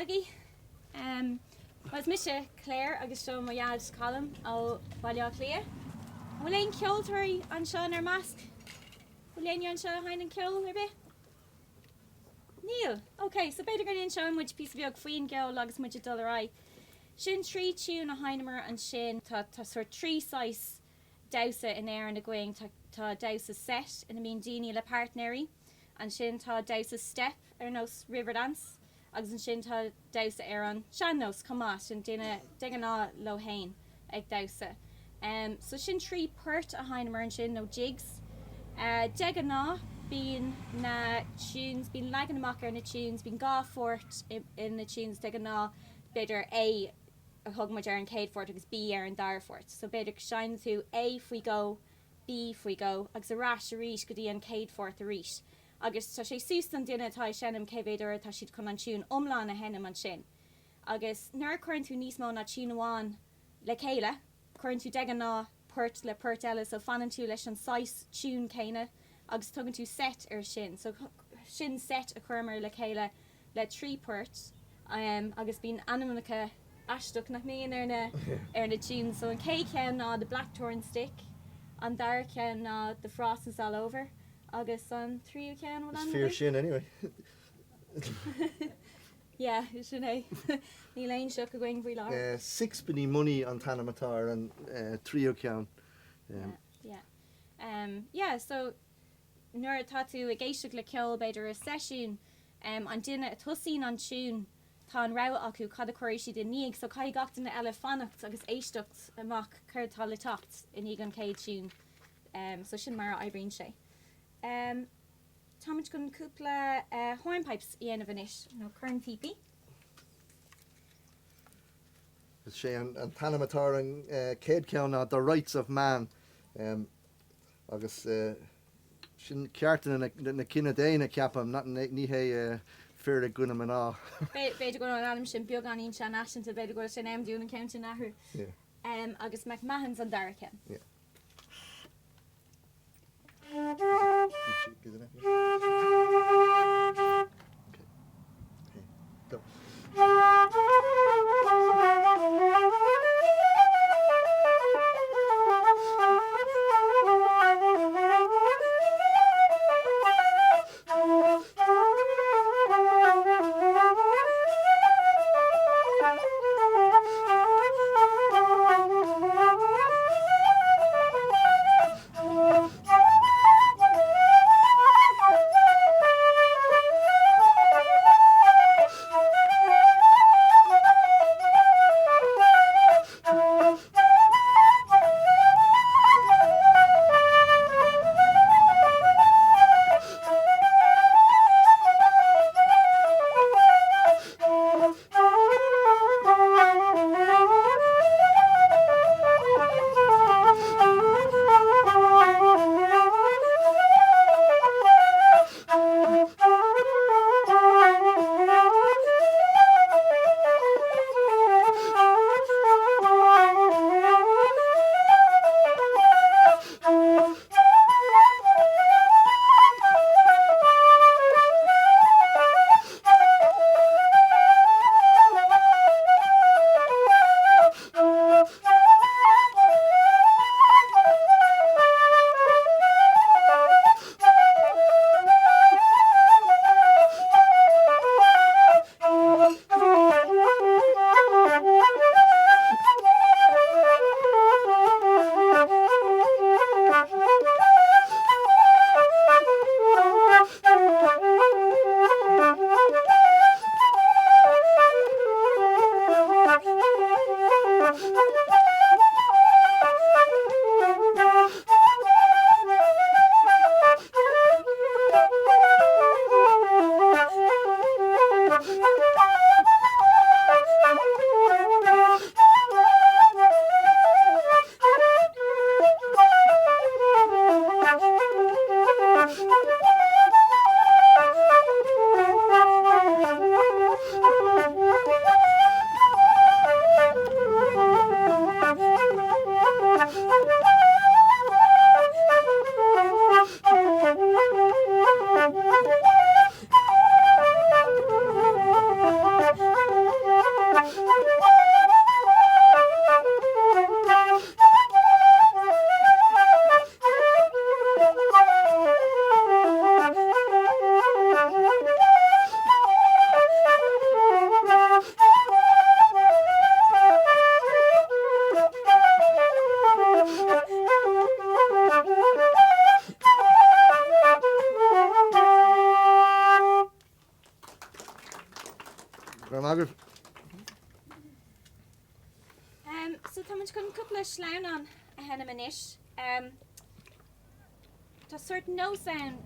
agaibh. Well is mise Claire agus seo mo dhaid Colm ó Bhaile Átha Cliath. An bhfuil aon cheoltóirí anseo inár measc? Bhfuil éinne anseo a sheinneann ceol ar bith? Níl? Ok, so b'fhéidir go n-inseoidh muid píosa beag faoin gceol agus muid ag dul ar aghaidh. Sin trí tiún a sheinneamar ansin. Tá tá sórt trí saghas damhsa in Éirinn againn. Tá tá damhsa set ina mbíonn daoine le páirtnéirí. Ansin tá damhsa step ar nós Riverdance agus ansin tá damhsa ar an sean-nós chomh maith, sin duine de ghnáth leo fhéin ag damhsa. So sin trí port a sheinneamar ansin, nó jigs. De ghnáth bíonn na tunes, bíonn leagan amach ar na tunes, bíonn dhá pháirt in na tunes de ghnáth, b'fhéidir A a thug muid ar an chéad pháirt agus B ar an dara pháirt. So b'fhéidir go seinneann tú A faoi dhó, B faoi dhó agus ar ais arís go dtí an chéad pháirt arís. Agus tá sé suas don duine atá ag seinm cé mhéad uair atá siad chun an tiún iomlán a sheinm ansin. Agus nuair a chuireann tú níos mó ná tiún amháin le chéile, cuireann tú de ghnáth port le port eile so fanann tú leis an saghas tiún céanna agus tugann tú set air sin. So sin set a chuireamar le chéile le trí port agus bíonn ainmneacha aisteach nach mbíonn ar na ar na tunes. So an chéad cheann ná The Blackthorn Stick, an dara ceann ná The Frost is All Over agus an tríú ceann bhfuil ainm Is fíor sin anyway. Yeah, sin é. Níl aon sioc againn faoi láthair. Sixpenny Money an t-ainm atá ar an tríú ceann. Yeah, yeah. Yeah, so nuair atá tú ag éisteacht le ceol, b'fhéidir i seisiún, an duine a tosaíonn an tiún, tá an rogha acu cad a chuirfidh siad i ndiaidh, so caithfidh gach duine eile fanacht agus éisteacht amach céard atá le teacht i ndiaidh an chéad tiún. So sin mar a oibríonn sé. Táimid chun cúpla hornpipes a dhéanamh anois, nó cornphíopaí. Is é an t-ainm atá ar an chéad cheann ná The Rights of Man agus sin cearta na cine daonna, ceapaim, ní hé fir i gcoinne mná. B'fhéidir go bhfuil an ainm sin beagáinín seanfhaiseanta, b'fhéidir go bhfuil sé in am dúinn an ceann sin a athrú. Agus McMahon's an dara ceann. cúpla sleamhnán a sheinm anois. Tá sórt nós ann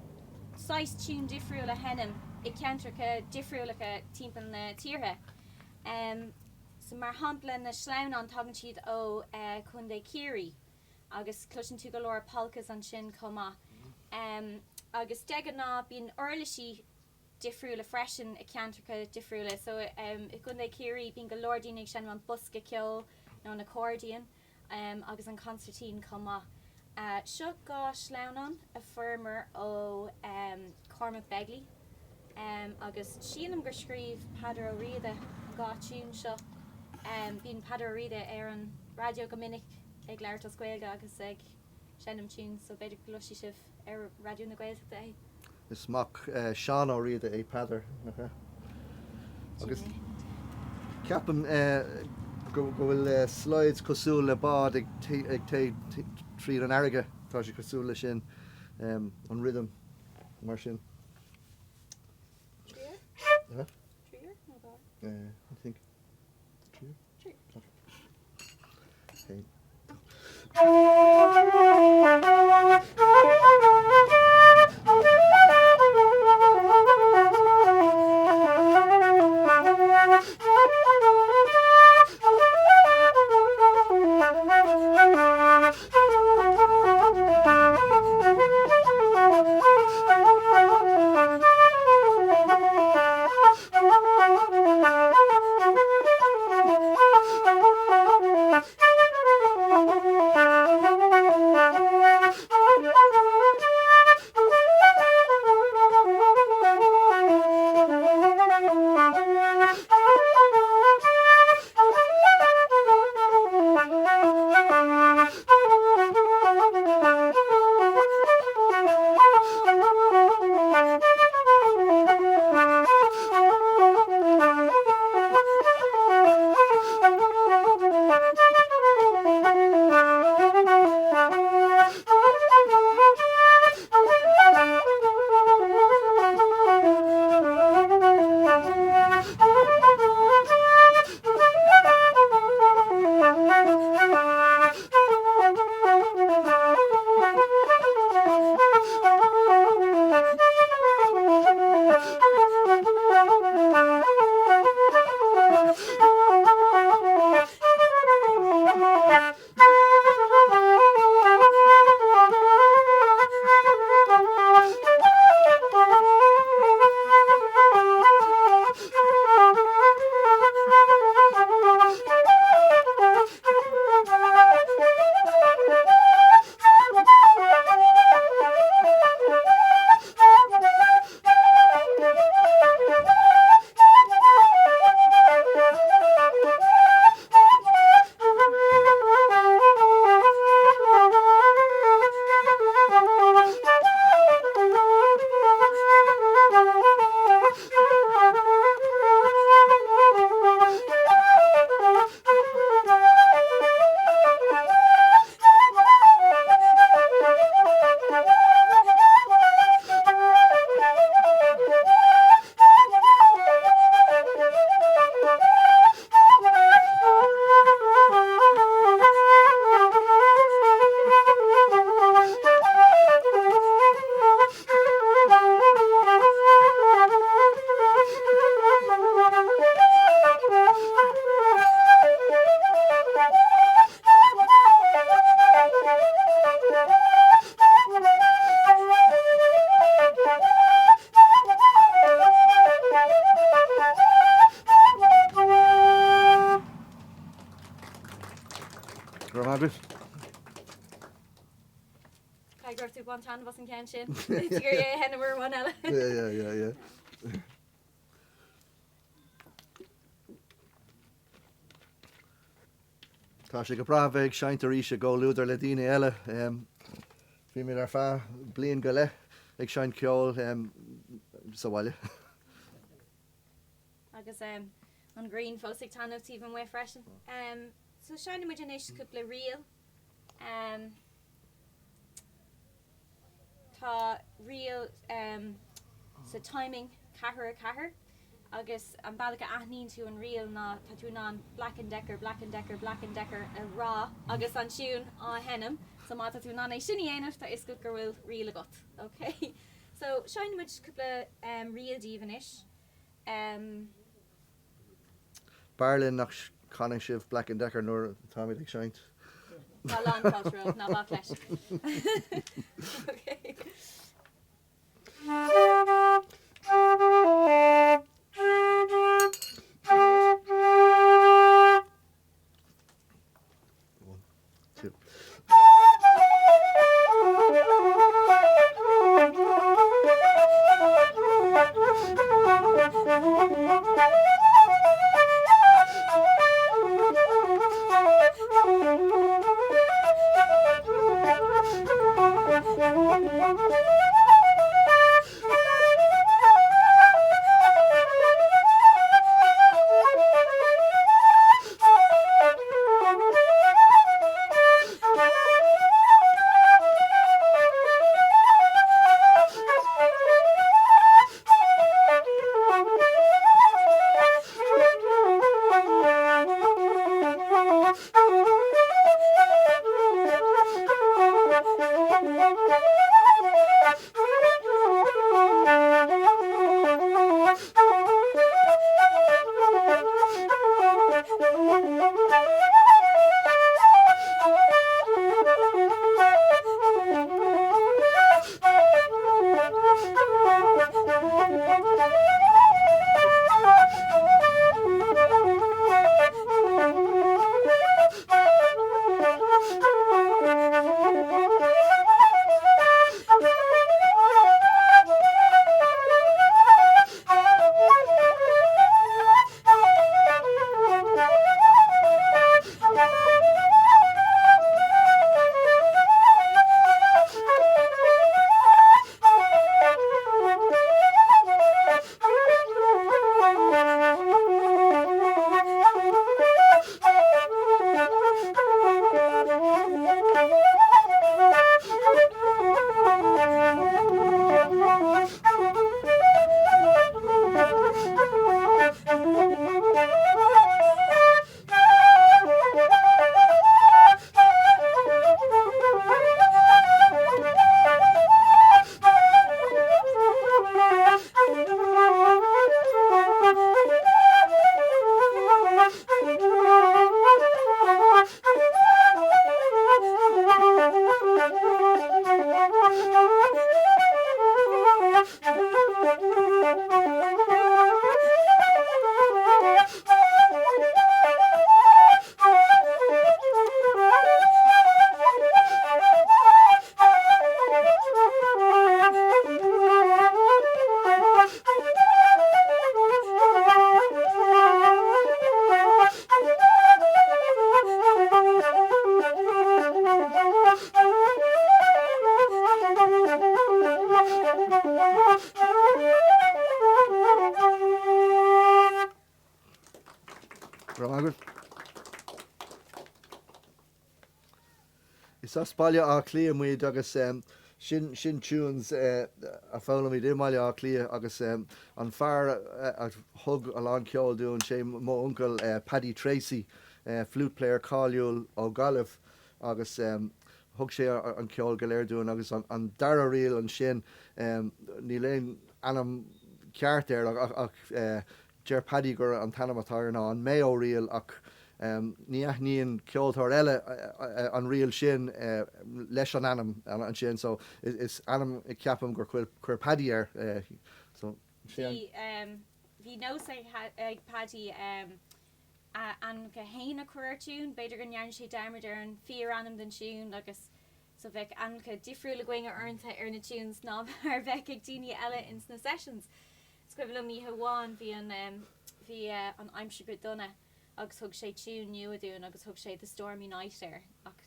saghas tiún difriúil a sheinm i ceantracha difriúlacha timpeall na tíortha. So mar shampla na sleamhnáin tagann siad ó Chontae Chiarraí agus cloiseann tú go leor polkas ansin chomh maith. Agus de ghnáth bíonn uirlisí difriúla freisin i ceantracha difriúla. So i gContae Chiarraí bíonn go leor daoine ag seinm an bosca ceoil nó an accordion agus an consairtín chomh maith. Seo 2 sleamhnán a fuaireamar ó Cormac Begley agus sílim gur scríobh Peadar Ó Riada an 2 tiún seo. Bíonn Peadar Ó Riada ar an raidió go minic ag labhairt as Gaeilge agus ag seinm tunes so b'fhéidir go gcloisfidh sibh ar Raidió na Gaeltachta é. Is mac Seán Ó Riada é Peadar, nach ea? Agus ceapaim go bhfuil slides cosúil le bád ag téigh tríd an fharraige, tá sé cosúil le sin, an rhythm mar sin. Triúr? Triúr nó dhá? I think triúr. Go raibh maith agat. Caithfidh go raibh tú ag baint taitneamh as an gceann sin. Is gur é a sheinm uair amháin eile. Yeah, yeah, yeah, yeah. Tá sé go breá bheith ag seinnt arís i gcomhluadar le daoine eile. Bhí muid ar feadh bliain go leith ag seinnt ceoil sa bhaile. Agus an ghrian fós ag taitneamh taobh amuigh freisin. So seinnfidh muid anois cúpla ríl. Tá ríl sa timing ceathair a ceathair. Agus an bealach a aithníonn tú an ríl ná tá tú in ann Black and Decker, Black and Decker, Black and Decker a rá agus an tiún á sheinm. So má tá tú in ann é sin a dhéanamh tá fhios agat go bhfuil ríl agat. Ok? So seinnfidh muid cúpla ríl daoibh anois. Um. B'fhearr linn nach chanann sibh Black and Decker nuair atáimid ag seinnt. Tá lán fáilte romhat, ná bac leis. Ok. Go raibh maith agat. Is as Baile Átha Cliath muid agus sin sin tunes a foghlaim muid i mBaile Átha Cliath agus an fear a thug a lán ceoil dúinn sé mo uncail Paddy Tracy, flute player cáiliúil ó Ghaillimh agus thug sé an ceol go léir dúinn agus an dara ríl ansin níl aon ainm ceart air ach Deir Paddy gur an t-ainm atá air ná an Mayo Reel ach ní aithníonn ceoltóir eile an ríl sin leis an ainm ansin so is ainm ceapaim gur chuir Paddy air so sin an. Bhí nós ag Paddy a ainmneacha féin a chur ar tiún, b'fhéidir go ndearna sé dearmad ar an fíor-ainm den tiún agus so bheadh ainmneacha difriúil againn uaireanta ar na tunes ná mar a bheadh ag daoine eile ins na sessions. Is cuimhin liom oíche amháin bhí an bhí an aimsir go dona agus thug sé tiún nua dúinn agus thug sé The Stormy Night air ach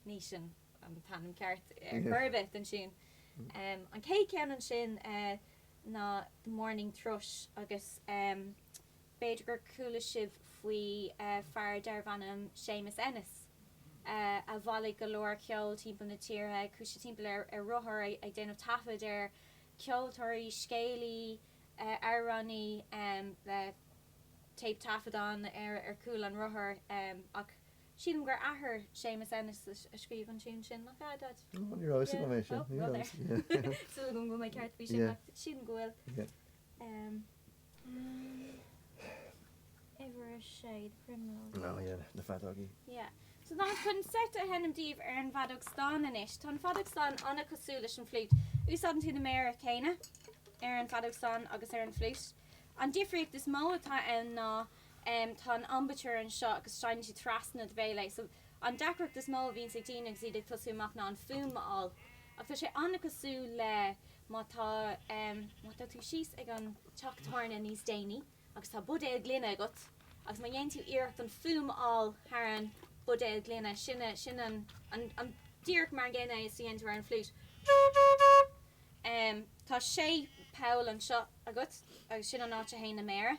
ní sin an t-ainm ceart ar chor ar bith den tiún. An chéad cheann ansin ná The Morning Thrush agus b'fhéidir gur chuala sibh faoi fear darbh ainm Séamus Ennis a bhailigh go leor ceoil timpeall na tíre, chuaigh sé timpeall ar rothar ag déanamh taifead ar ceoltóirí, scéalaí. amhránaí le téip taifeadán ar chúl an rothair ach sílim gur athair Séamus Ennis a scríobh an tiún sin, nach ea, Daid? Ó, ní raibh fhios agam é sin. Ní raibh fhios agam. Súil agam go bhfuil mé ceart faoi sin ach sílim go bhfuil. Uimhir a sé, The Primrose. Oh yeah, na feadógaí. Yeah. So táim chun seit a sheinm daoibh ar an bhfeadóg stáin anois. Tá an feadóg stáin an-chosúil leis an bhfliúit. Úsáideann tú na méara céanna ar an bhfeadóg stáin agus ar an bhfliúit. An difríocht is mó atá ann ná em tá an ambitur anseo agus seinneann tú trasna do bhéil é. So an deacracht is mó a bhíonns ag daoine agus iad ag tosú amach ná an fuaim a fháil. Ach tá sé an-chosúil le má tá em má tá tú síos ag an teach tábhairne níos déanaí agus tá buidéal gloine agat agus má dhéanann tú iarracht an fuaim a fháil thar an buidéal gloine sin sin an an an díreach mar an gcéanna é is a dhéanann tú ar an bhfliúit. Em tá sé poll anseo agat agus sin an áit a théann na méara.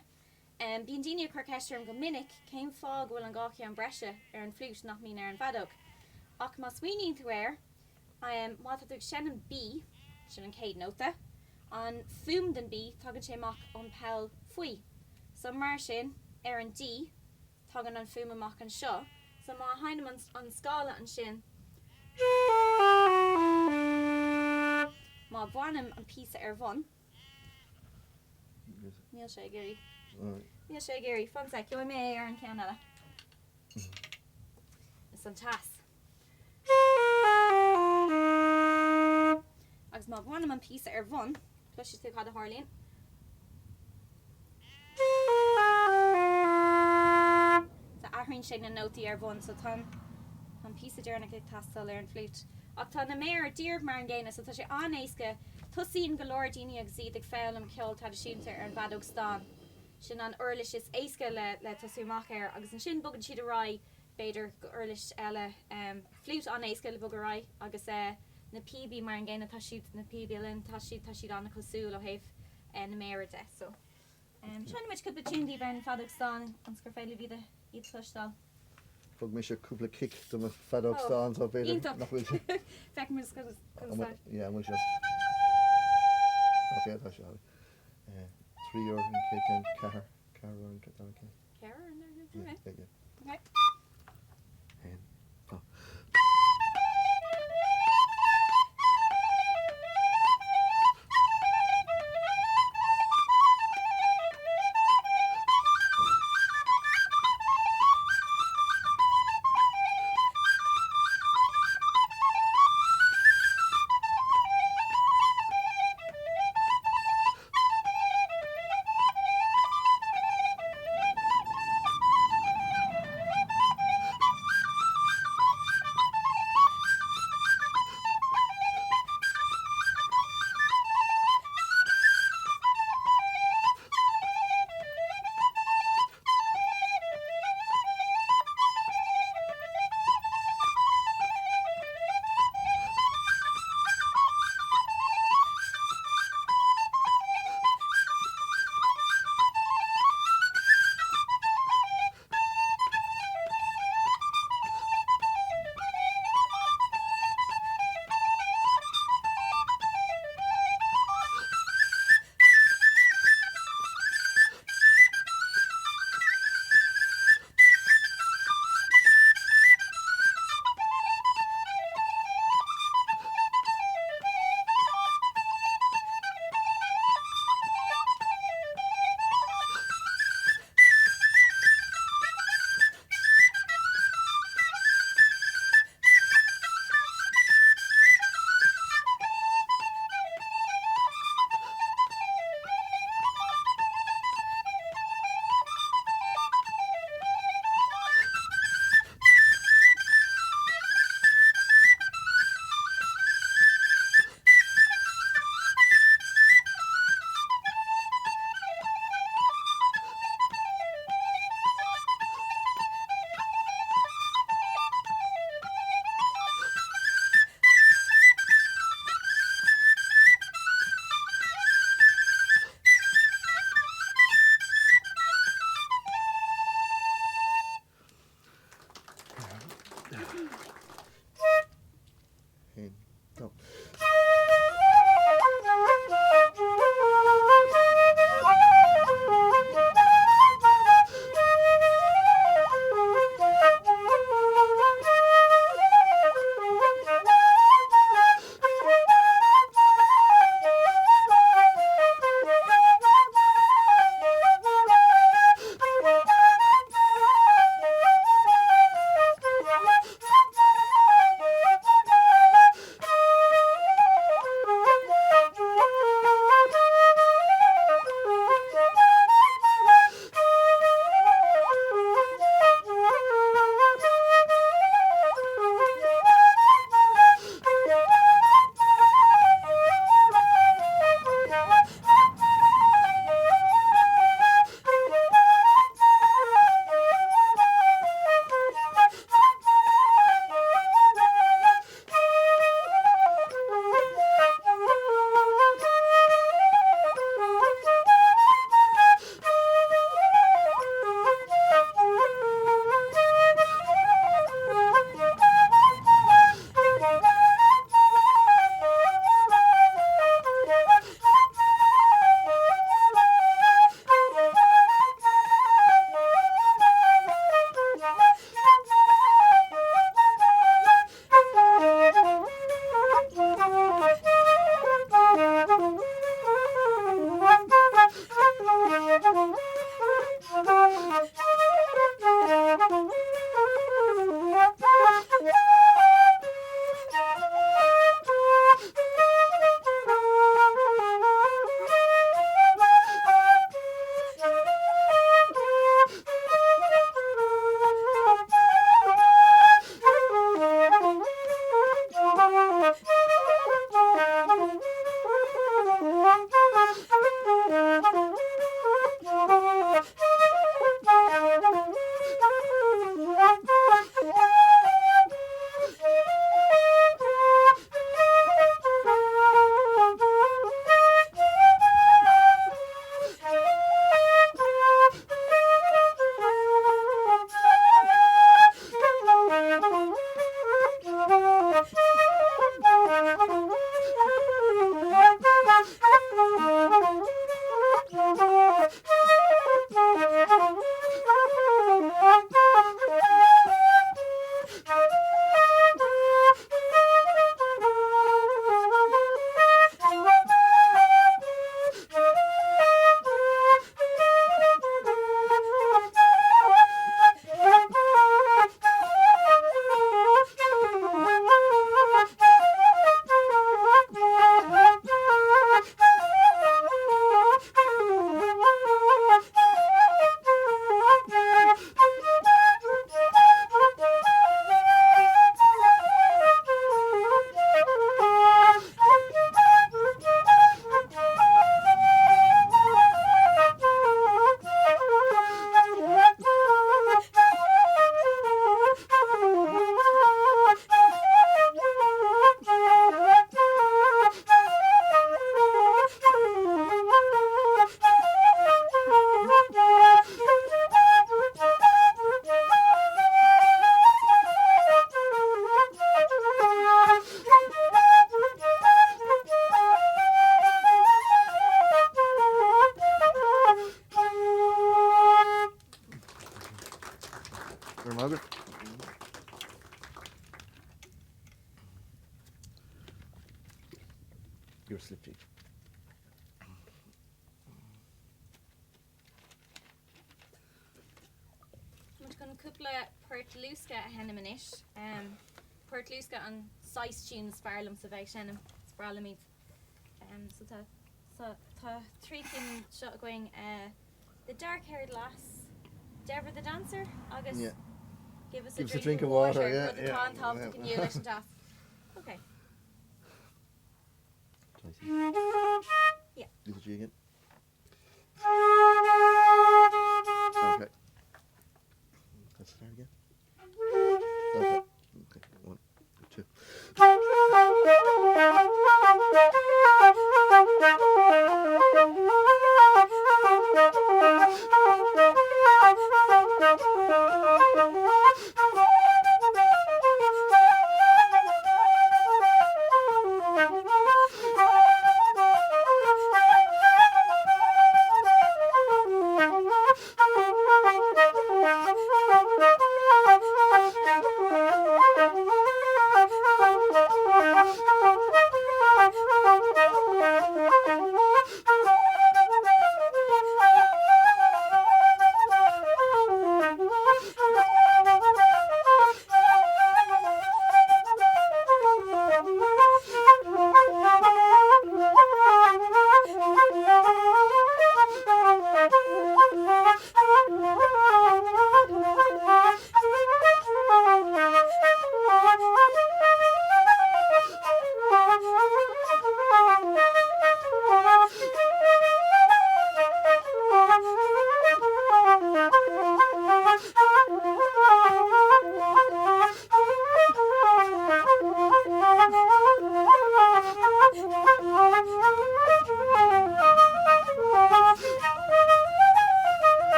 Em bíonn daoine ag cur ceist orm go minic cén fáth go bhfuil an 2 cheann breise ar an bhfliúit nach mbíonn ar an bhfeadóg. Ach má smaoiníonn tú air, em má tá tú ag seinm B, sin an chéad nóta, an fuaim den B, tagann sé amach ón poll faoi. So mar sin, ar an D, tagann an fuaim amach anseo. So má sheinnim an, an scála ansin, má bhainim an píosa ar bhun, níl sé ag iarraidh, níl sé ag iarraidh, fan sec, gheobhaidh mé é ar an ceann eile. Is an teas. Agus má bhainim an píosa ar bhun, cloisfidh tú cad a tharlaíonn. So athraíonn sé na nótaí ar bhun, so tá an píosa deireanach ag teastáil ar an bhfliúit. Ach tá na méara díreach mar an gcéanna, so tá sé an-éasca. Tosaíonn go leor daoine agus iad ag foghlaim ceol traidisiúnta ar an bhfeadóg stáin. Sin an uirlis is éasca le tosú amach air, agus ansin bogann siad ar aghaidh b'fhéidir go uirlis eile, fliúit an-éasca le bogadh ar aghaidh agus na píobaí mar an gcéanna, tá siad, na píobaí uilleann, tá siad, tá siad an-chosúil ó thaobh na méara de. So, seinnfidh muid cúpla tiún daoibh ar an bhfeadóg stáin ionas gur féidir libh iad a, iad a chloisteáil. Thug mise cúpla cic do mo feadóg stáin so b'fhéidir nach bhfuil sé. Feicfidh muid conas atá. Yeah, an bhfuil sé. Ok, tá sé. 3 uair an chéad ceann, 4, 4 uair an dara ceann. 4 uair an dara ceann? Yeah, yeah. Ok. 1, 2. 1, 2. Your slip G. Muid chun cúpla port luasctha a sheinm anois. Port luasctha an saghas tune is fearr liomsa bheith ag seinm. Is breá liom iad. So tá so tá 3 cinn seo againn, The Dark Haired Lass, Deborah the Dancer agus Give us a Drink of Water, rud atá an-tábhachtach inniu leis an teas. Ok. Yeah. Do the G again. Okay. Let's start again. Okay. Okay. 1, 2.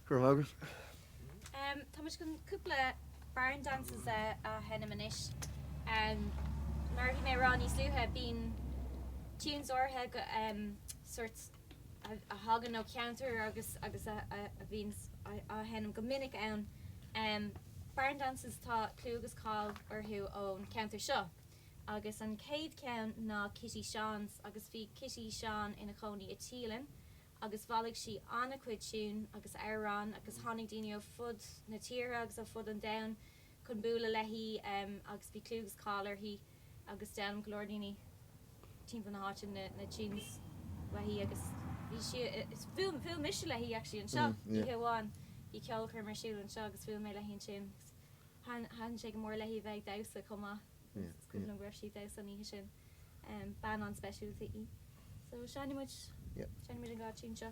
Go raibh maith agat. Tá muid chun cúpla barn dances a sheinm anois. Mar a bhí mé ag rá níos luaithe, bíonn tunes áirithe go sort a thagann ó cheantar agus agus a bhíonn á sheinm go minic ann. Barn dances tá clú agus cáil orthu ón cheantar seo agus an chéad cheann ná Kitty Sean's agus bhí Kitty Seán ina chónaí i Teelin agus bhailigh sí an-chuid tiún agus amhrán agus tháinig daoine ó fud na tíre agus ó fud an domhain chun bualadh léi agus bhí clú agus cáil uirthi agus d'fhoghlaim go leor daoine timpeall na háite na tunes uaithi agus bhí sí is bhuail bhuail mise léi actually anseo oíche amháin bhí ceolchoirm ar siúl anseo agus bhuail mé léi ansin agus thaitin sé go mór léi bheith ag damhsa chomh maith. Is cuimhin liom go raibh sí ag damhsa an oíche sin. Bean an-speisialta í. So seinnfidh muid, seinnfidh muid an dhá tune seo.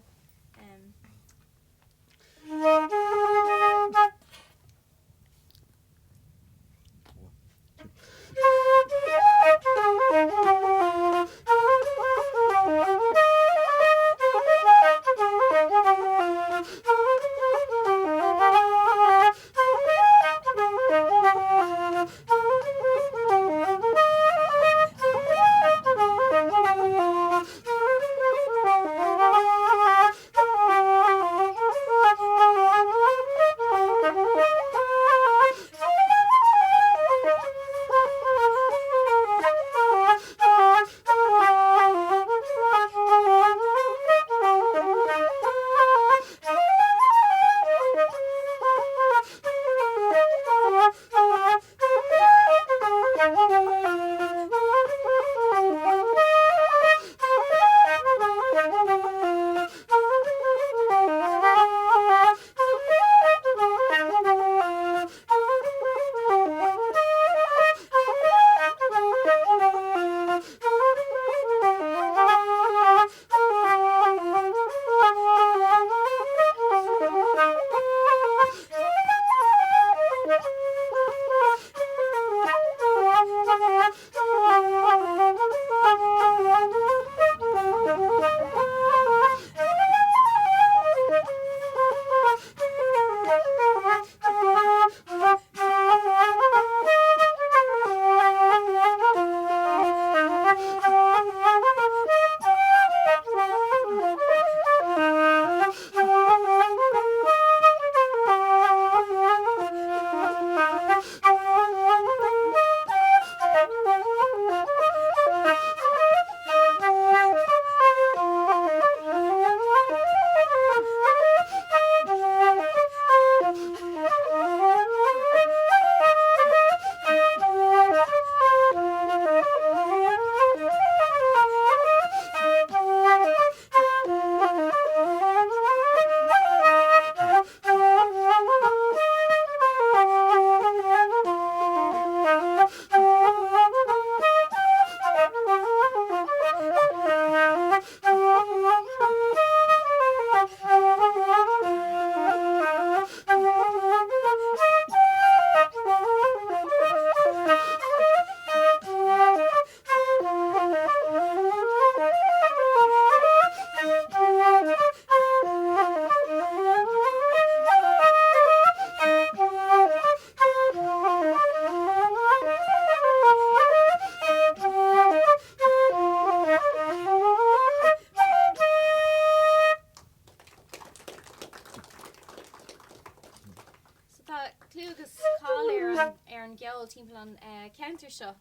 ceol timpeall an cheantair seo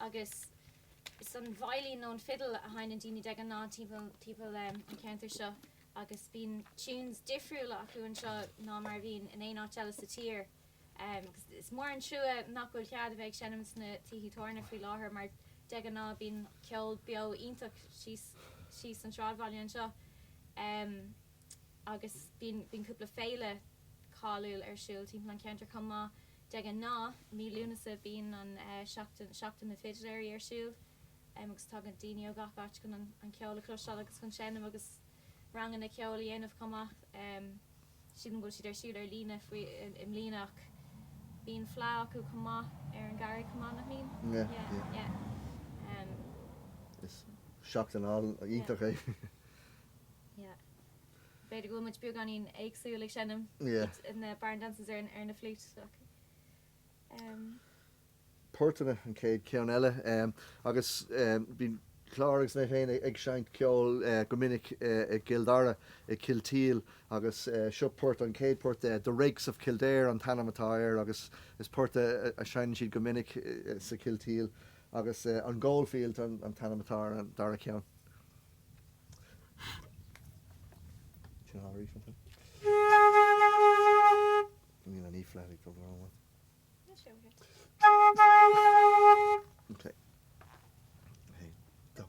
agus is an veidhlín nó an fidil a sheinneann daoine de ghnáth timpeall timpeall an cheantair seo agus bíonn tunes difriúla acu anseo ná mar a bhíonn in aon áit eile sa tír. Agus is mór an trua nach bhfuil cead a bheith ag seinm sna tithe tábhairne faoi láthair mar de ghnáth bíonn ceol beo iontach síos síos an sráidbhaile anseo. Agus bíonn bíonn cúpla féile cáiliúil ar siúl timpeall an cheantair chomh maith. De ghnáth, mí Lúnasa bíonn an seachtain Seachtain na bhFidléirí ar siúl agus tagann daoine ó gach áit chun an ceol a chloisteáil agus chun seinm agus ranganna ceoil a dhéanamh chomh maith. Sílim go bhfuil siad ar siúl ar líne faoi i mbliana ach bíonn fleá acu chomh maith ar an gCarraig chomh maith, nach mbíonn? Yeah, yeah. Yeah. Is seachtain iontach é. Yeah. B'fhéidir go bhfuil muid beagáinín éagsúil ag seinm na barn dances ar ar na flute ach um. Portanna an chéad cheann eile agus bíonn Clár agus mé féin ag seinnt ceoil go minic i gCill Dara, i Kilteel agus seo port, an chéad port, The Rakes of Kildare an t-ainm atá air agus is port a seinneann siad go minic sa Kilteel agus an Goldfield an t-ainm atá ar an dara ceann. Sin arís an Níl an E flat ag dul wrong one. Okay. Hey, go.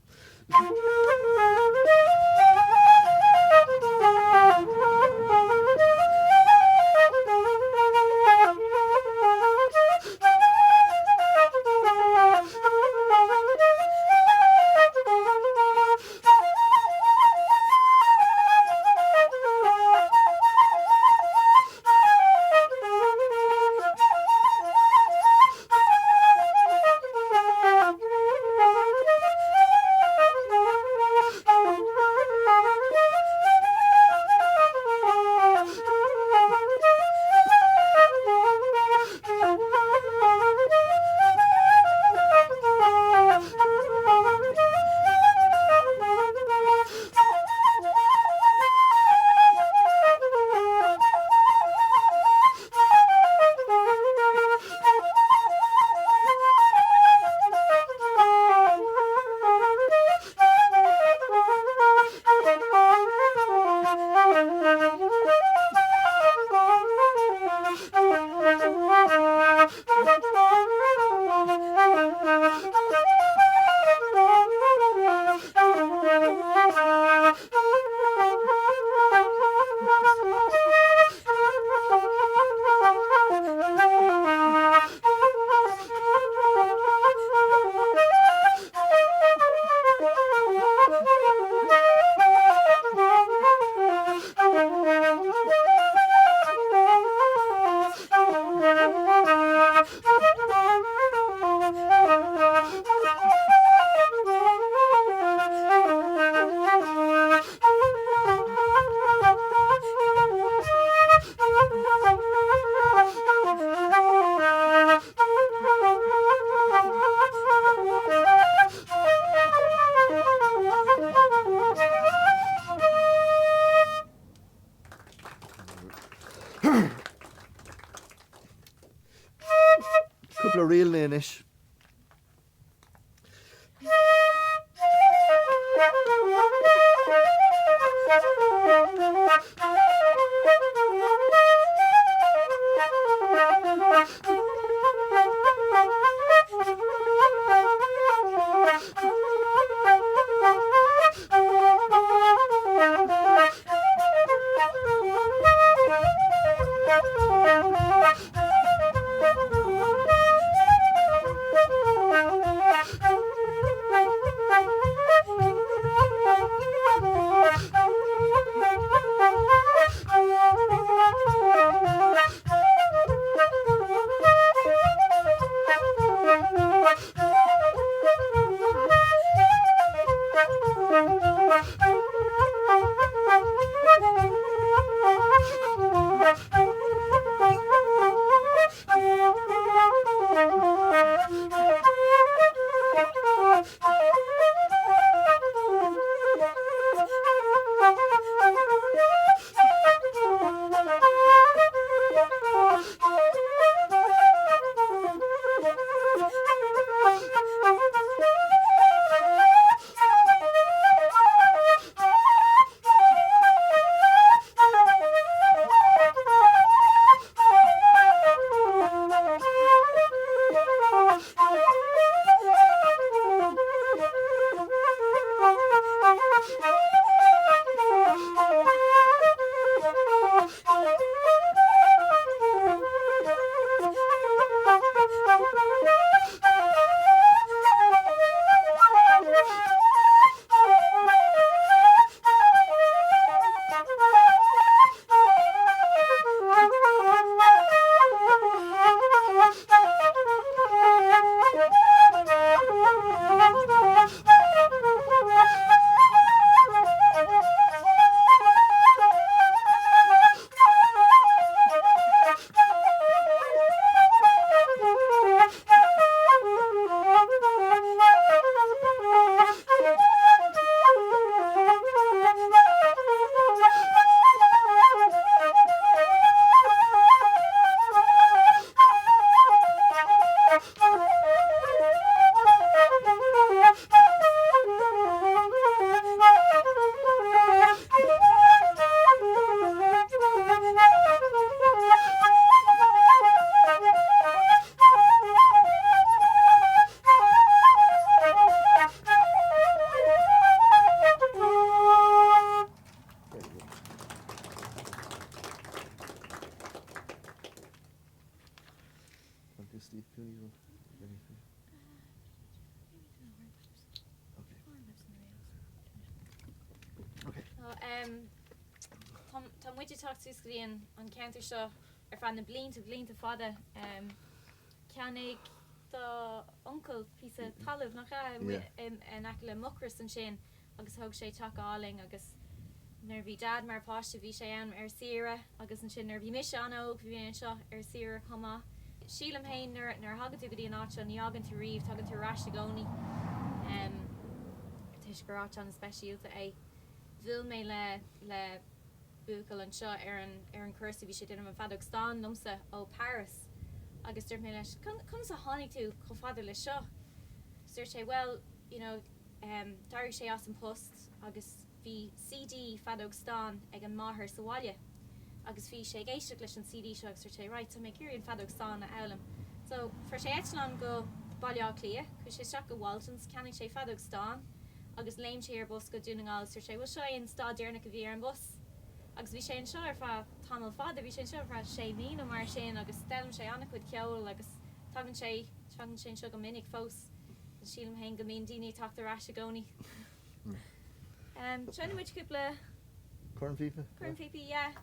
Cúpla ríleanna anois. Tá muid ag teacht suas go dtí an ceantar seo ar feadh na blianta, blianta fada. Cheannaigh do uncail píosa talaimh, nach ea, in aice le Mucros ansin agus thóg sé teach álainn agus nuair a bhí Dad mar pháiste bhí sé ann ar saoire agus ansin nuair a bhí mise an-óg bhí mé anseo ar saoire chomh maith. Sílim féin nuair a thagann tú go dtí an áit seo ní fhágann tú riamh, tagann tú ar ais i gcónaí toisc gur áit an-speisialta é. Bhuail mé le le buachaill anseo ar an ar an chúrsa, bhí sé ag déanamh an feadóg stáin liomsa ó Paris agus dúirt mé leis conas a tháinig tú chomh fada le seo? Agus dúirt sé well you know d'éirigh sé as an post agus Bhí CD feadóg stáin ag an máthair sa bhaile agus bhí sé ag éisteacht leis an CD seo agus dúirt sé right tá mé ag iarraidh an feadóg stáin a fhoghlaim. So fuair sé eitleán go Baile Átha Cliath, chuaigh sé isteach go Waltons, cheannaigh sé feadóg stáin agus léim sé ar bus go Dún na nGall agus dúirt sé bhuel seo é an stad deireanach a bhí ar an bus. Agus bhí sé anseo ar feadh tamall fada, bhí sé anseo ar feadh sé mhí nó mar sin agus d'fhoghlaim sé an-chuid ceoil agus tagann sé, tagann sé anseo go minic fós. Sílim féin go mbíonn daoine ag teacht ar ais i gcónaí. Seinnfidh muid cúpla. Cornphíopa? Cornphíopaí, yeah.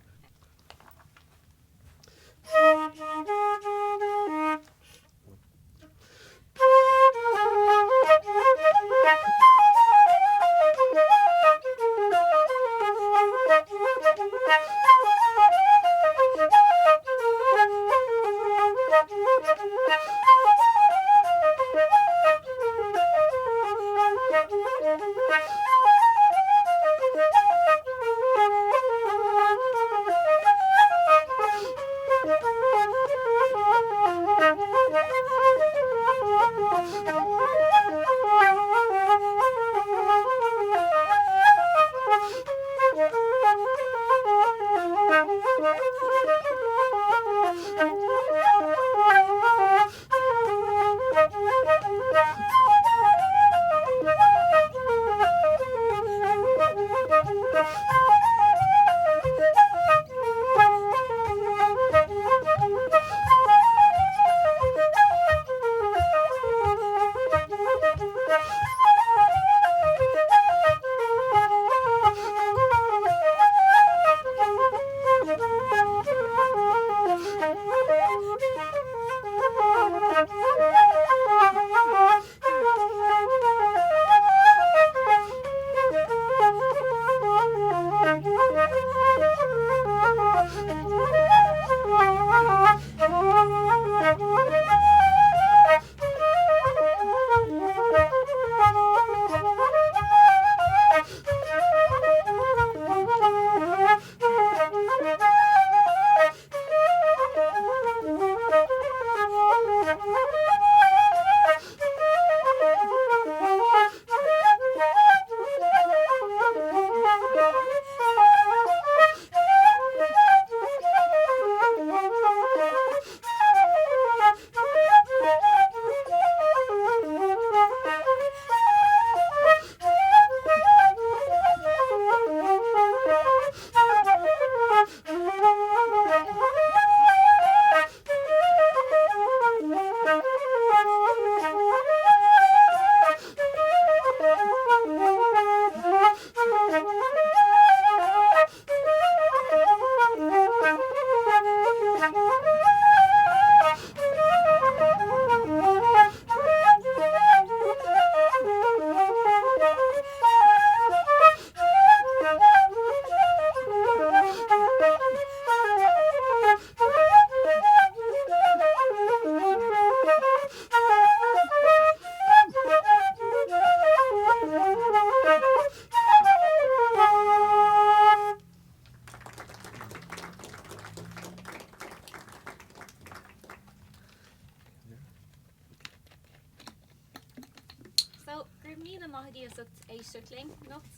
So, go raibh míle maith agaibh as ucht éisteacht linn anocht.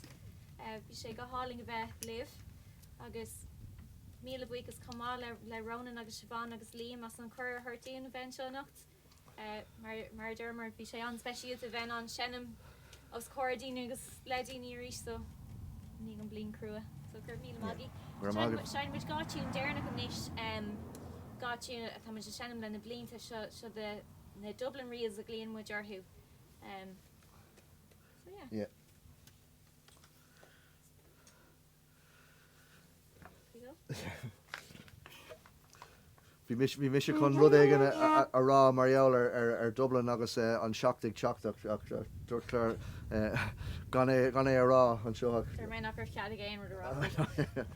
Bhí sé go hálainn a bheith libh agus míle buíochas chomh maith le le Ronan agus Siobhán agus Liam as an cuireadh a thabhairt dúinn a bheith anseo anocht. Mar mar a dúramar bhí sé an-speisialta a bheith in ann seinm os comhair daoine agus le daoine arís so i ndiaidh an bliain crua. So go raibh míle maith agaibh. Go raibh maith agaibh. Seinnfidh muid dhá tiún deireanach anois, dhá tiún atá muid ag seinm le na blianta seo, seo de na Dublin Reels a ghlaonn muid orthu. So yeah. Yeah. Bhí mise, bhí mise chun rud éigin a rá mar gheall ar Dublin agus an 17 seacht ach dúirt Claire gan é, gan é a rá anseo ach. Dúirt mé nach raibh cead aige aon rud a rá faoi.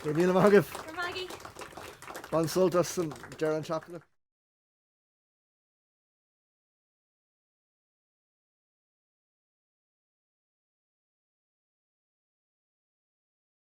Go raibh míle maith agaibh. Go raibh maith agaibh. Bain sult as an deireadh seachtaine.